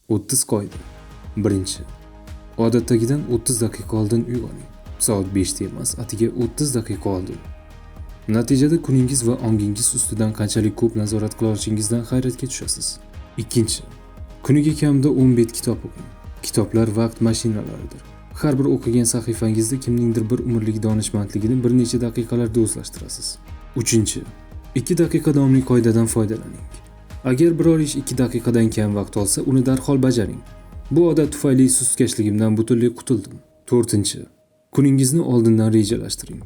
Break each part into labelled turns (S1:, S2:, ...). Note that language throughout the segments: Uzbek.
S1: 30 qoida. Birinchi. Odatdagidan 30 daqiqa oldin uyg'oning. Soat 5 da emas, atigi 30 daqiqa oldin. Natijada kuningiz va ongingiz ustidan qanchalik ko'p nazorat qila olishingizdan hayratga tushasiz. Ikkinchi. Kuniga kamida 10 bet kitob o'qing. Kitoblar vaqt mashinalaridir. Har bir o'qigan sahifangizda kimningdir bir umrlik donishmandligini bir necha daqiqalarda o'zlashtirasiz. Uchinchi. 2 daqiqa davomli qoidadan foydalaning. Agar biror ish 2 daqiqadan kam vaqt olsa, uni darhol bajaring. Bu odat tufayli sustkashligimdan butunlay qutuldim. To'rtinchi. Kuningizni oldindan rejalashtiring.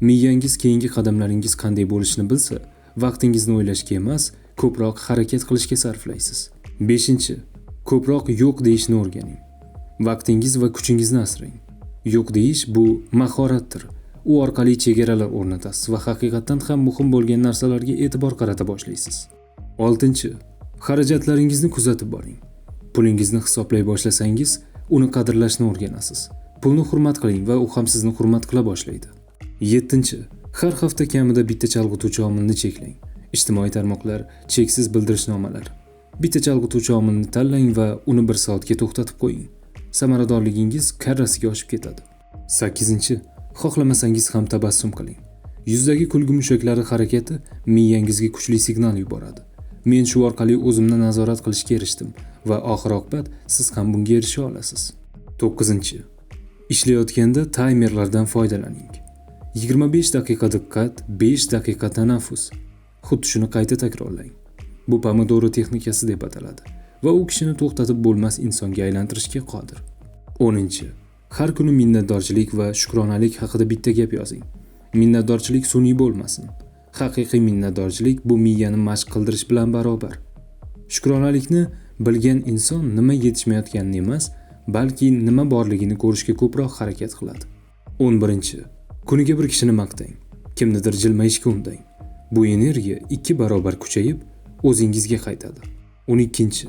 S1: Miyangiz keyingi qadamlaringiz qanday bo'lishini bilsa, vaqtingizni o'ylashga emas, ko'proq harakat qilishga sarflaysiz. Beshinchi. Ko'proq yo'q deyishni o'rganing. Vaqtingiz va kuchingizni asrang. Yo'q deyish bu mahoratdir. U orqali chegaralar o'rnatasiz va haqiqatdan ham muhim bo'lgan narsalarga e'tibor qarata boshlaysiz. Oltinchi. Xarajatlaringizni kuzatib boring. Pulingizni hisoblay boshlasangiz, uni qadrlashni o'rganasiz. Pulni hurmat qiling va u ham sizni hurmat qila boshlaydi. Yettinchi. Har hafta kamida bitta chalg'ituvchi omilni cheklang. Ijtimoiy tarmoqlar, cheksiz bildirishnomalar. Bitta chalg'ituvchi omilni tanlang va uni bir soatga to'xtatib qo'ying. Samaradorligingiz karrasiga oshib ketadi. Sakkizinchi. Xohlamasangiz ham tabassum qiling. Yuzdagi kulgi mushaklari harakati miyangizga kuchli signal yuboradi. Men shu orqali o'zimni nazorat qilishga erishdim va oxir oqibat siz ham bunga erisha olasiz. To'qqizinchi. Ishlayotganda taymerlardan foydalaning. 25 daqiqa diqqat, 5 daqiqa tanaffus. Xuddi shuni qayta takrorlang. Bu Pomodoro texnikasi deb ataladi va u kishini to'xtatib bo'lmas insonga aylantirishga qodir. 10. Har kuni minnatdorchilik va shukronalik haqida bitta gap yozing. Minnatdorchilik sun'iy bo'lmasin. Haqiqiy minnatdorchilik bu miyani mashq qildirish bilan barobar. Shukronalikni bilgan inson nima yetishmayotganini emas, balki nima borligini ko'rishga ko'proq harakat qiladi. 11. Kuniga bir kishini maqtang. Kimnidir jilmayishga undang. Bu energiya 2 barobar kuchayib, o'zingizga qaytadi. 12.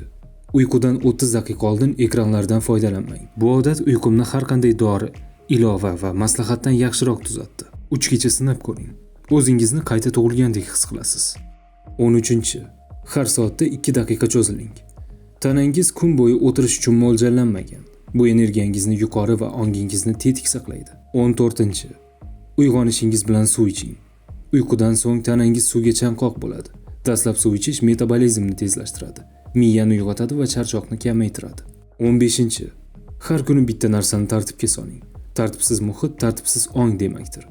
S1: Uyqudan 30 daqiqa oldin ekranlardan foydalanmang. Bu odat uyqumni har qanday dori, ilova va maslahatdan yaxshiroq tuzatdi. 3 kecha sinab ko'ring. O'zingizni qayta tug'ilgandek his qilasiz. 13. Har soatda 2 daqiqa cho'ziling. Tanangiz kun bo'yi o'tirish uchun mo'ljallanmagan. Bu energiyangizni yuqori va ongingizni tetik saqlaydi. 14. Uyg'onishingiz bilan suv iching. Uyqudan so'ng tanangiz suvga chanqoq bo'ladi. Dastlab suv ichish metabolizmni tezlashtiradi, miyani uyg'otadi va charchoqni kamaytiradi. 15. Har kuni bitta narsani tartibga soling. Tartibsiz muhit tartibsiz ong demakdir.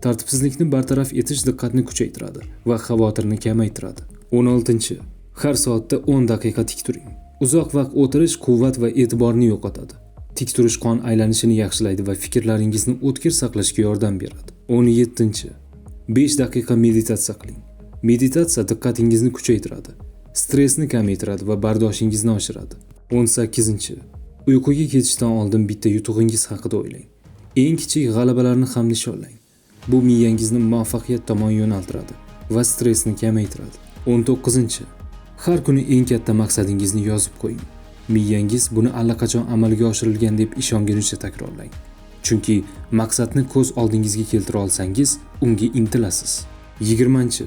S1: Tartibsizlikni bartaraf etish diqqatni kuchaytiradi va xavotirni kamaytiradi. 16. Har soatda 10 daqiqa tik turing. Uzoq vaqt o'tirish quvvat va e'tiborni yo'qotadi. Tik turish qon aylanishini yaxshilaydi va fikrlaringizni o'tkir saqlashga yordam beradi. 17. 5 daqiqa meditatsiya qiling. Meditatsiya diqqatingizni kuchaytiradi, stressni kamaytiradi va bardoshingizni oshiradi. 18. Uyquga ketishdan oldin bitta yutug'ingiz haqida o'ylang. Eng kichik g'alabalarni ham nishonlang. Bu miyangizni muvaffaqiyat tomon yo'naltiradi va stressni kamaytiradi. 19. Har kuni eng katta maqsadingizni yozib qo'ying. Miyangiz buni allaqachon amalga oshirilgan deb ishongunicha takrorlang. Chunki maqsadni ko'z oldingizga keltira olsangiz, unga intilasiz. 20.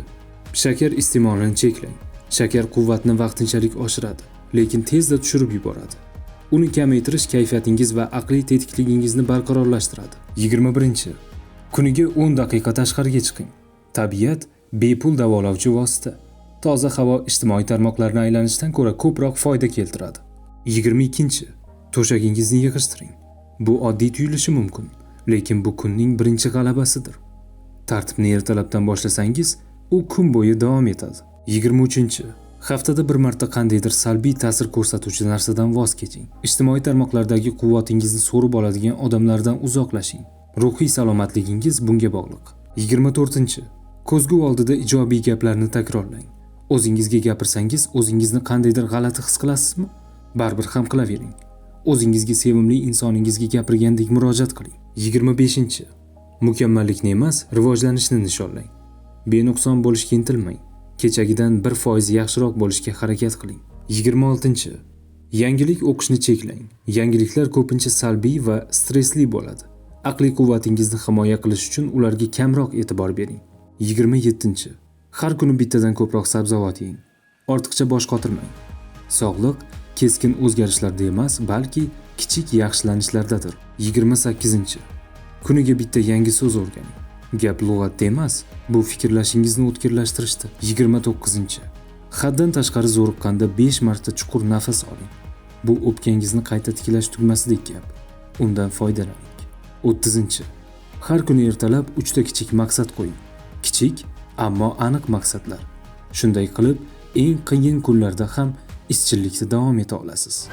S1: Shakar iste'molini cheklang. Shakar quvvatni vaqtinchalik oshiradi, lekin tezda tushirib yuboradi. Uni kamaytirish kayfiyatingiz va aqliy tetikligingizni barqarorlashtiradi. 21. Kuniga 10 daqiqa tashqariga chiqing. Tabiat bepul davolovchi vosita. Toza havo ijtimoiy tarmoqlarni aylanishdan ko'ra ko'proq foyda keltiradi. 22. To'shagingizni yig'ishtiring. Bu oddiy tuyulishi mumkin, lekin bu kunning birinchi g'alabasidir. Tartibni ertalabdan boshlasangiz, u kun bo'yi davom etadi. 23. Haftada bir marta qandaydir salbiy ta'sir ko'rsatuvchi narsadan voz keching. Ijtimoiy tarmoqlardagi quvvatingizni so'rib oladigan odamlardan uzoqlashing. Ruhiy salomatligingiz bunga bog'liq. 24. Ko'zgu oldida ijobiy gaplarni takrorlang. O'zingizga gapirsangiz, o'zingizni qandaydir g'alati his qilasizmi? Baribir ham qilavering. O'zingizga sevimli insoningizga gapirgandek murojaat qiling. 25. Mukammallikni emas, rivojlanishni nishonlang. Benuqson bo'lishga intilmang. Kechagidan 1% yaxshiroq bo'lishga harakat qiling. 26. Yangilik o'qishni cheklang. Yangiliklar ko'pincha salbiy va stressli bo'ladi. Aqliy quvvatingizni himoya qilish uchun ularga kamroq e'tibor bering. 27. Har kuni bittadan ko'proq sabzavot yeng. Ortiqcha bosh qotirmang. Sog'liq keskin o'zgarishlarda emas, balki kichik yaxshilanishlardadir. 28. Kuniga bitta yangi so'z o'rganing. Gap lug'atda emas, bu fikrlashingizni o'tkirlashtirishdir. 29. Haddan tashqari zo'riqqanda 5 marta chuqur nafas oling. Bu o'pkangizni qayta tiklash tugmasidek gap. Undan foydalaning. 30. Har kuni ertalab 3 ta kichik maqsad qo'ying. Kichik, ammo aniq maqsadlar. Shunday qilib, eng qiyin kunlarda ham izchillikda davom eta olasiz.